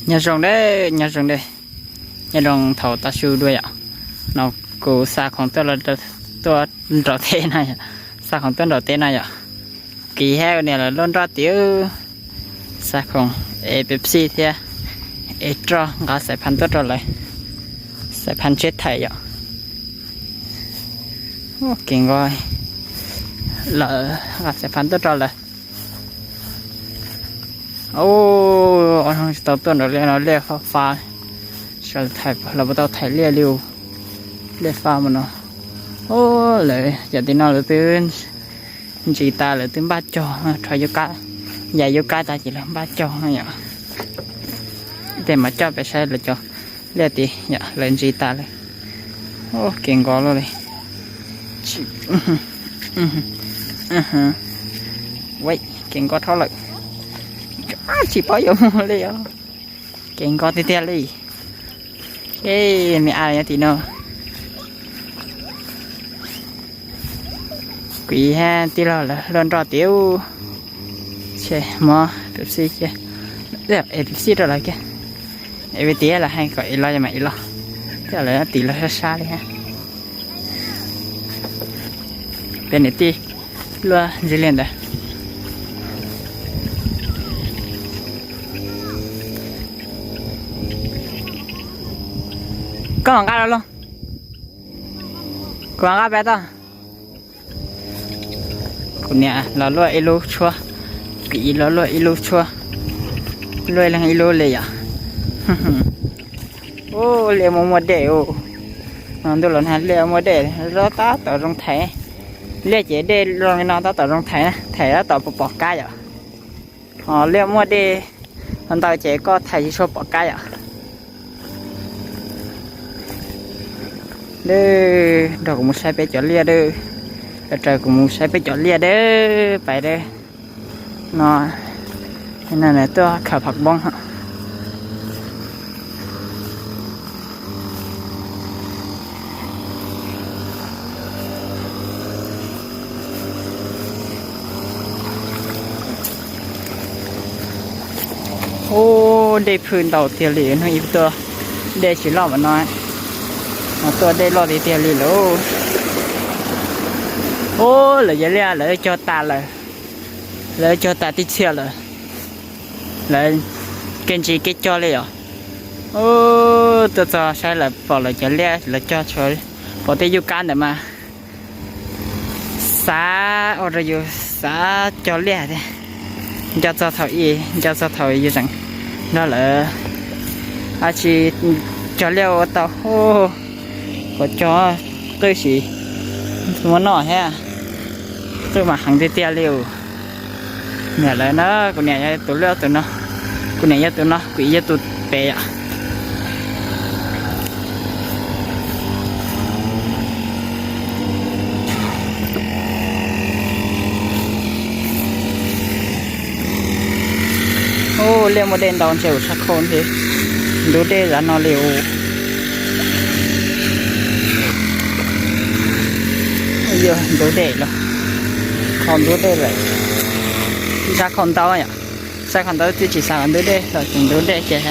Nyob zoo deb, nyob zoo deb, nyob zoo thaum tav su dua yom. No kuv xa khoom tuaj los, tuaj nraum teb na yom, xa khoom tuaj nraum teb na yom. Kiv thiab niam lawv luaj nroj tiag, xa khoom es Pepsi thiab es roj nqa xais phan tuaj rau lawv, xais phan tsheb thaiv yom. Kev nqo, lawv nqa xais phan tuaj rau lawv. Ub, tsis tau tuaj nraum liaj no, liaj fab fab, sawv daws puas tau thaiv liaj li, liaj fab mus no. Ub, lawv cov tim no lawv twb ntsis tas lawv twb npaj cog, rho yuv kab, yam yuv kab tas ces lawv npaj cog no yom. Tej mas coj pem saib lawv cov liaj tid yom, lawv ntsis tas lawm. Ub, kev nqo luaj li. Kev nqo dhau lawm. Tsis paub yuav mus li os. Kev nqo tiag tiag li. Ej, me a nyob tim no. Kuv tij laug lawv luaj nroj tiag. Muab Pepsi, es Pepsi rau lawv kiag. Es tias lawv hais kom es los mas es los, coj lawv tim los sab sab li thiab. Peb niam tij luaj ntxhi li ntawd. Koj nqa los los, kuv nqa peb tau. Kuv niam los luaj ib lub tshuab, kuv tij los luaj ib lub tshuab, luaj ib leeg ib lub li yom. Ub, liaj muaj muaj dej ub. No ntuj los nag liaj muaj dej, tab tom zoo thaiv. Liaj ces dej zoo li no tab tom zoo thaiv, thaiv tab tom pom kab yom. Ho liaj muaj dej ntau ces koj thaiv tsis tshua pom kab yom. Nrog kuv mus saib peb cov liaj a. Raws kuv mus saib peb cov liaj a, pais a. No, tuaj khaws pham poob. Ub, dej phwj ntau tiag li, hnub ib tuaj dej tsis loj mas no, no tuaj dej loj tiag tiag li lauj. Ub, lawv cov liaj lawv cog tas lawm, lawv cog tas tib txhia lawm, lawv kev ntsis kev cog li os. Ub, tuaj txog saib lawv pom lawv cov liaj lawv cog tshuav, pom tej yuj kab ntawd mas xav ua rau yus xav cog liaj thiab. Nco txog thaum ub, nco txog thaum yus tseem nrog lawv dab tsi cog liaj ua tau, kom cog qwj sim muab noj thiab. Qwj mas heev tiag tiag li os. Niam lawv na, kuv niam yog tus liaj tus no, kuv niam yog tus no, kuv tij yog tus pem yom. Ub, liaj muaj dej ntau ntshe ua sab khau ntshe ntub dej zav no li os. Yog ntub dej los, kho ntub dej lawm. Sab khau ntau yom, sab khau ntau twb tsis xav kom ntub dej los tseem ntub dej ces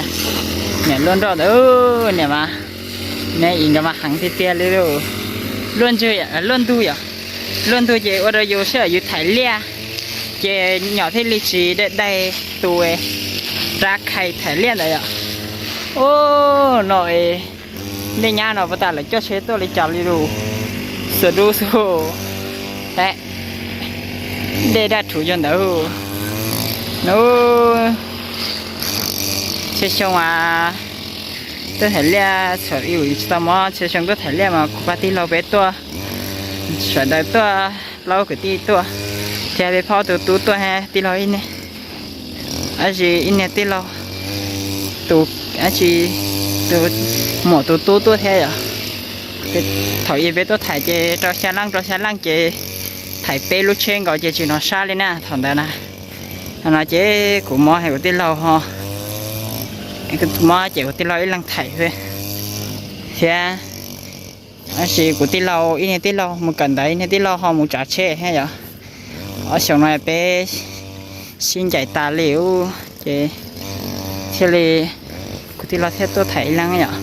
niam luaj nroj ntawd, niam mas, niam ib nkawd mas heev tiag tiag li. Luaj ntsw, luaj ntug yom, luaj ntug ces ua rau yus sij hawm yus thaiv liaj ces nyom thiaj li tsis dai dai tus rab khai thaiv liaj ntawd yom. Ub, no, nej nyab no puas tas lawv coj tsheb tuaj li cas li lus, xuas dub xu, dej daj rhuv yog ntawd. Nub, txhua xyoo mas tuaj thaiv liaj, txhua yus tsis tau mob, txhua xyoo tuaj thaiv liaj mas kuv pab tij laug peb tuaj, sawv daws tuaj, plaub kwv tij tuaj, thiab peb phob tus tub tuaj, tij laug ib niag, ib niag tij laug, tus, tus muam tus tub tuaj thiab yom. Thaum ub peb tuaj thaiv ces rau xya leej rau xya leej ces thaiv peb lub tsheb nkaus ces tsis hnov sab li na thaum ntawd na. No ces kuv mob ces kuv tij laug ho, mob ces kuv tij laug ib leeg thaiv xwb thiab. Tab sis kuv tij laug ib niag tij laug mus kawm ntawv, ib niag tij laug ho mus tsav tsheb thiab yom. Ob xyoos no peb sib ncaim tas li ub ces thiaj li Kuv tij laug thiaj tuaj thaij ib leeg yom.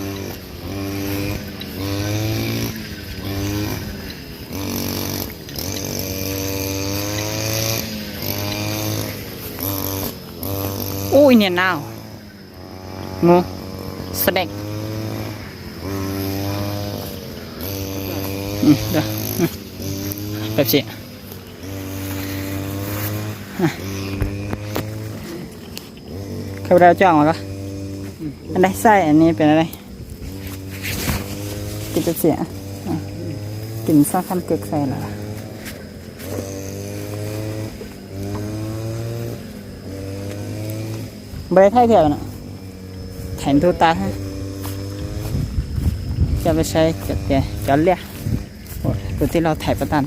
Ub, ib niag nau, ngu, sdek. Pepsi. Khaws rau coj mas ko. Anh đây xay anh ấy bên đây. Cái Pepsi á. Kiểm soát thân cực xay là. Npawg thaij thiab no. Thaij ntuj tas. Coj peb saib cov liaj. Kuv tij laug thaij pas tas,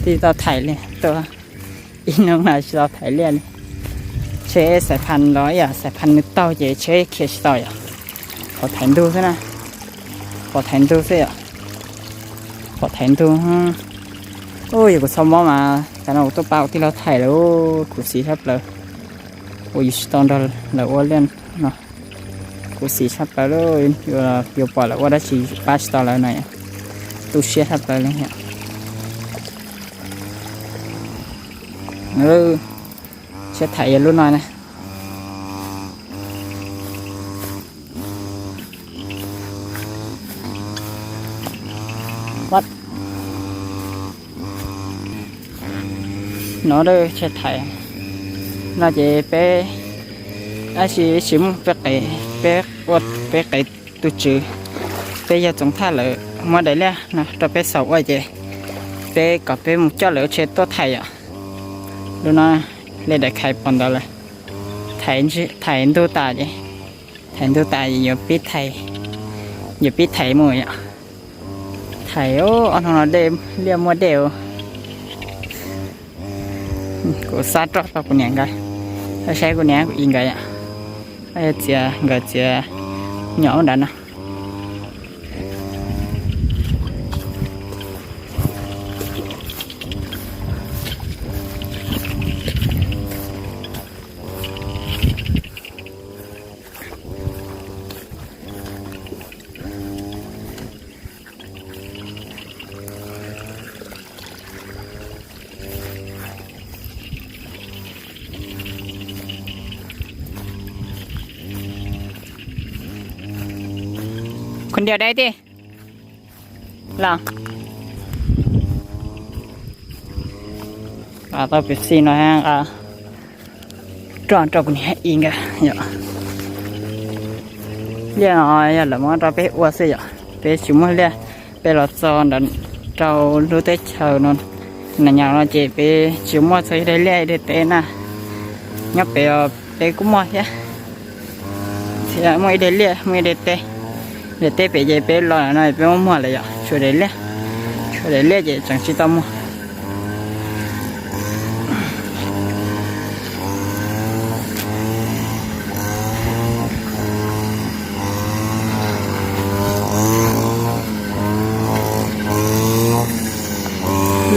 tij tau thaij li tuaj ib hnub no tsis tau thaij liaj li. Tsheb xais phas los ib yam xais phas nws taug ces tsheb khiav tsis tau yom. Pom thaij ntuj xwb na, pom thaij ntuj xwb yom, pom thaij ntuj. Ub, yog kuv txhob mob mas tam no kuv tuaj pab kuv tij laug thaij lawm, khuv xim sab plaws. Ua yus tsis tau nrog lawv ua liaj no, khuv xim sab plaws lawm, yuav pom lawv ua dab tsi pab tsis tau lawv no, tu siab sab plaws li. Tsheb thaij yog lub no na. No tsheb thaij no ces peb, tab sis tsis muaj peb qev, peb ua peb qev tus tswv, peb yog txoov thaj lawm muab daim liaj no rau peb xaus ua ces peb kom peb mus coj lawv tsheb tuaj thaij yom. Lub no li daim khais pom ntawd lawm, thaij ntuj tas ces, thaij ntuj tas yuav pib thaij, yuav pib thaij mus yom. Thaij ob hnub no dej, liaj muaj dej. Kuv xab roj rau kuv niam nkawd, saib kuv niam kuv txiv nkawd yom, txiav nkawd txiav nyom ub nrad no. Khun diav dai tiag los. Tau Pepsi no roj rau kuv niam ib nkawd yom. Liaj no yog lawv muab rau peb ua xwb yom, peb tsis muaj liaj. Peb los txog ntawm rau lub teb chaws no, nyob no ces peb tsis muaj txog ib daim liaj ib daim teb na. Nyob pem peb kuj muaj thiab, thiab muaj ib daim liaj muaj ib daim teb. Daim teb pem ces peb los no peb muab muag lawm yom, tshuav daim liaj, tshuav daim liaj ces tseem tsis tau muag.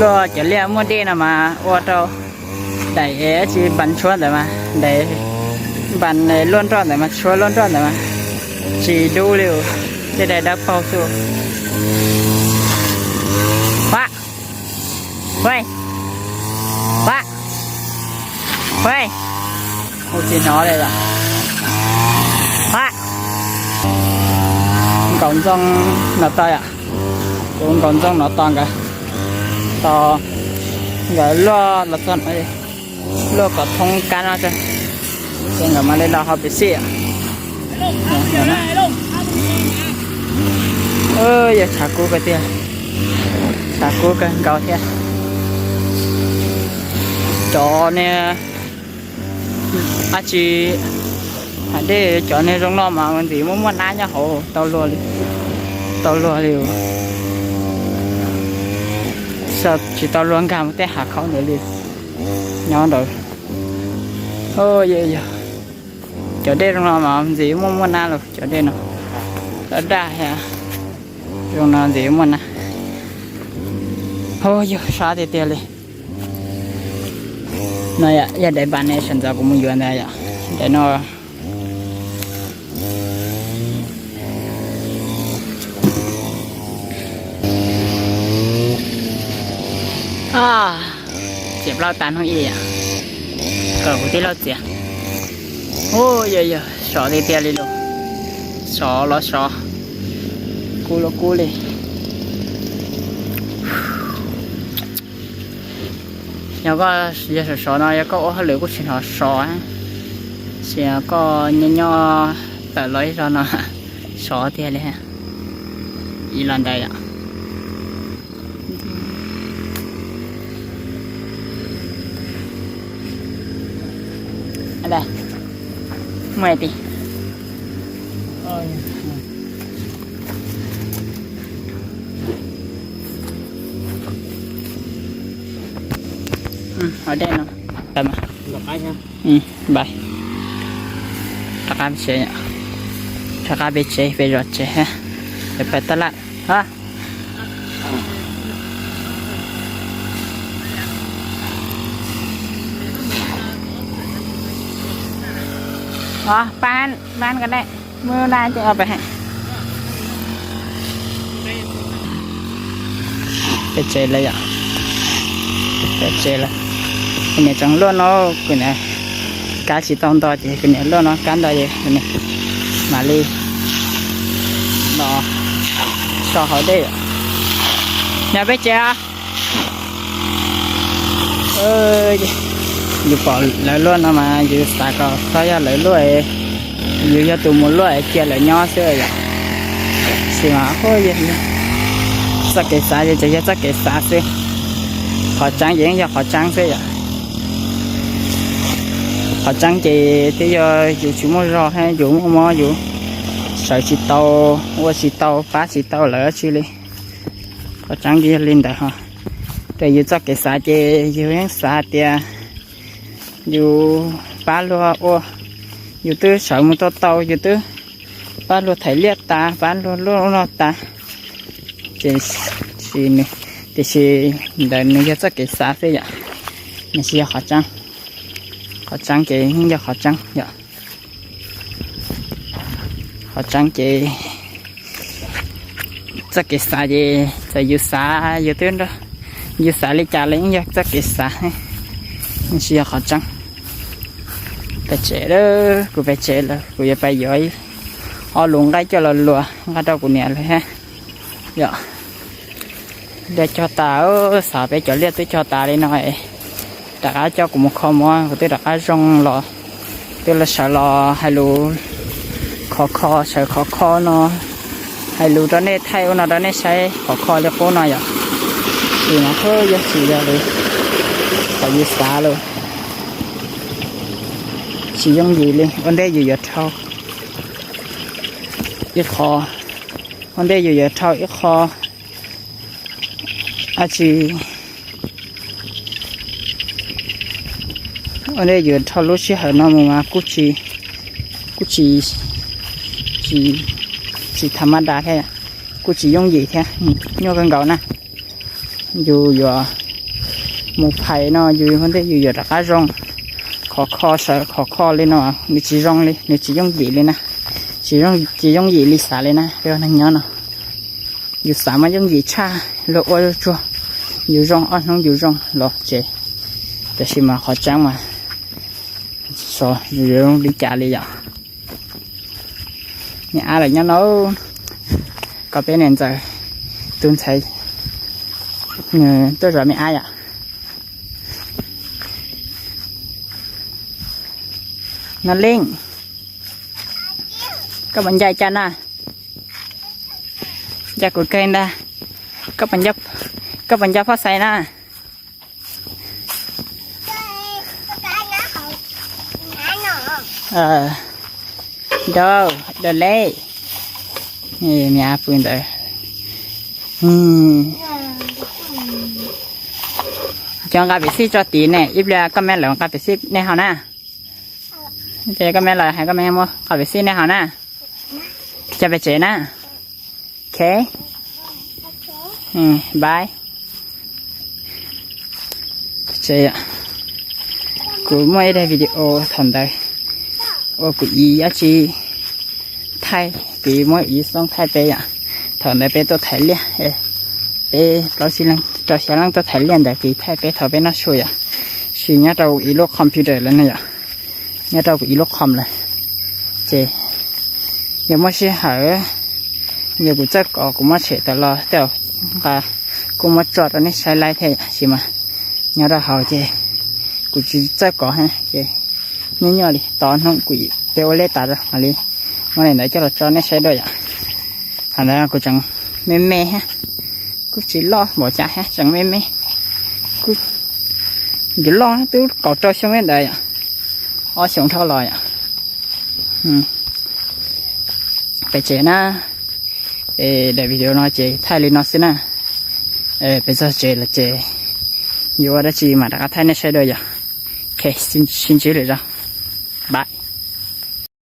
Luaj cov liaj muaj dej no mas ua rau daim tsis npas tshuab ntawd mas, daim npas luaj nroj ntawd mas, tshuab luaj nroj ntawd mas tsis dub li, tej daim dawb paug xwb. Pab, pab, pab, ua tsis hnov li lawm. Pab, nkaum ntxoo no tau yom, kuv nkaum ntxoo no tau nkawd, tau nkawd luaj los txog no, luaj kom thoob kab no, ces nkawd mam li los hauv pem xij. Yog tshav kub kawg tiag, tshav kub kawg nkaus thiab. Cov niag dab tsi, hais dej cov niag zoo no mas ntxim muaj muaj nab nyob hauv, tau luag li, tau luag li. Tsis tau luag nkag mus tej hav khaub ntawd li. Nyob ntawd, yog cov dej zoo no mas ntxim muaj muaj nab los cov dej no, daj daj thiab. Zoo no ntxim muaj nab. Ho yog sab tiag tiag li. No yog daim npas ne, sawv ntxov kuv mus yuav ntawd yom, daim no. Lauj tas hnub ib, kom kuv tij laug txiav. Ub, yog yog sov tiag tiag li lauj. Sov los sov, kub los kub li. Yog koj yog sov sov no yog koj ua hauj lwm kuj tsis hnov sov, tsis koj nyob nyob tawm los ib zaug no sov tiag li. Ib los ntawd yom. Muaj ti. Hov dej no. Npais. Rov qab peb tsev, rov qab peb tsev, peb zov tsev, peb pais tab laj. Pab, pab ko ne, muaj na, peb tsev lawm yom, peb tsev lawm. Kuv niam tseem luaj no, kuv niam kab tsis tau nto ces kuv niam luaj no, kab nto ces kuv niam mam li los so hauv dej. Nyob peb tsev. Yus pom lawv luaj no mas yus xav kom txhob yog lawv luaj, yus yog tus mus luaj cia lawv nyob xwb yom. Tab sis mas txoj kev xav ces tsuas yog txoj kev xav xwb, qhov tseeb ces yeej yog qhov tseeb xwb yom. Qhov tseeb ces twb yog yus tsis muaj zog thiab yus muaj mob, yus sawv tsis tau, ua tsis tau, pab tsis tau lawv dab tsi li. Qhov tseeb ces yog li ntawd ho. Raws yus txoj kev xav ces yus yeej xav tias yus pab luag ua, yus twb sawv mus tau tau, yus twb pab luag thaiv liaj tas, pab luag luaj no tas, ces, tiam sis ntawd nws yog txoj kev xav xwb yom, nws tsis yog qhov tseeb. Qhov tseeb ces yeej yog qhov tseeb yom. Qhov tseeb ces txoj kev xav ces txawm yus xav yus twb nrog, yus xav li cas los yeej yog txoj kev xav, yeej tsis yog qhov tseeb. Peb tsev lawm, kuv peb tsev lawm, kuv yuav pais yuav ob lub nqaij coj los luas nqa rau kuv niam lawm thiab yom. Liaj cog tas, xav peb cov liaj twb cog tas li no, rov qab coj kuv mus kho mob, kuv twb rov qab zoo los, twb los sawv los hais lus khov kho, sawv khov kho no, hais lus rau nej, thaij ub no rau nej saib khov kho li qub no yom. Tab sis mas yog tsis yog li qhov yus xav los, tsis yooj yim li. Ua ntej yus yuav dhau ib qho, ua ntej yus yuav dhau ib qho, dab tsi, ua ntej yus dhau lub sij hawm no mus mas kuj tsis, kuj tsis, tsis, tsis tham maj das thiab, kuj tsis yooj yim thiab, nyuaj kawg nkaus na. Yus yuav mus phais no, yus ua ntej yus yuav rov qab zoo, khov kho sawv khov kho li no, nws tsis zoo li, nws tsis yooj yim li na, tsis yooj yim li xav li na. Peb ua neeg nyob no, yus xav mas yooj yim tshaj, luag ua tsuag, yus zoo ob hnub yus zoo los tsev. Tab sis mas qhov tseeb mas, yus zoo li cas li yom. Me ab lawm nyob no, kom peb niam ntxawm tus ntxhais nws tuaj zov me ab yom. No Leej, koj puas nco cas na? Nco kuv kawg ntag. Koj puas nco Phoj Xais na? Dau, Dau Lej, me ab pw ntawd. Cov nqa pem xij tso tid ne, ib pliag koj me lawv nqa pem xij nej haus na. Ces koj me lawv hais koj me muab nqa pem xij nej haus na. Coj pem tsev na. Ok. Bye. Kuv muaj ib daim video thaum ntawd uas kuv ib yam tsis thaij, kuv muab ib xoob thaij peb yom. Thaum ntawd peb tuaj thaiv liaj, peb plaub tsib leeg rau xya leej tuaj thaiv liaj ntawd, kuv thaij peb thaum peb noj su yom. Sim nyob rau kuv ib lub computer lawm ne yom, nyob rau kuv ib lub com lawm. Ces yog muaj sij hawm, yog kuv txawj kov kuv muab tshem tawm los tej zaum nqa kuj muab tso rau nej saib laib thiab yom, tab sis mas nyob rau hauv ces kuv tsis txawj kov ces nyuaj nyuaj li, tos hnub kuv peb ua lej tas rau mam li muab li ntawd coj los tso nej saib dua yom. Thaum ntawd kuv tseem me me thiab, kuj tsis loj npaum cas thiab, tseem me me, kuj yuav loj twb kaum rau xyoo ntawd yom, ob xyoos dhau los yom. Pem tsev na, daim video no ces thaij li no xwb na. Peb txog tsev lawm ces yuav ua dab tsi mam rov qab thaij nej saib dua yom. Ok, sib ntsib lwm zaus, bye.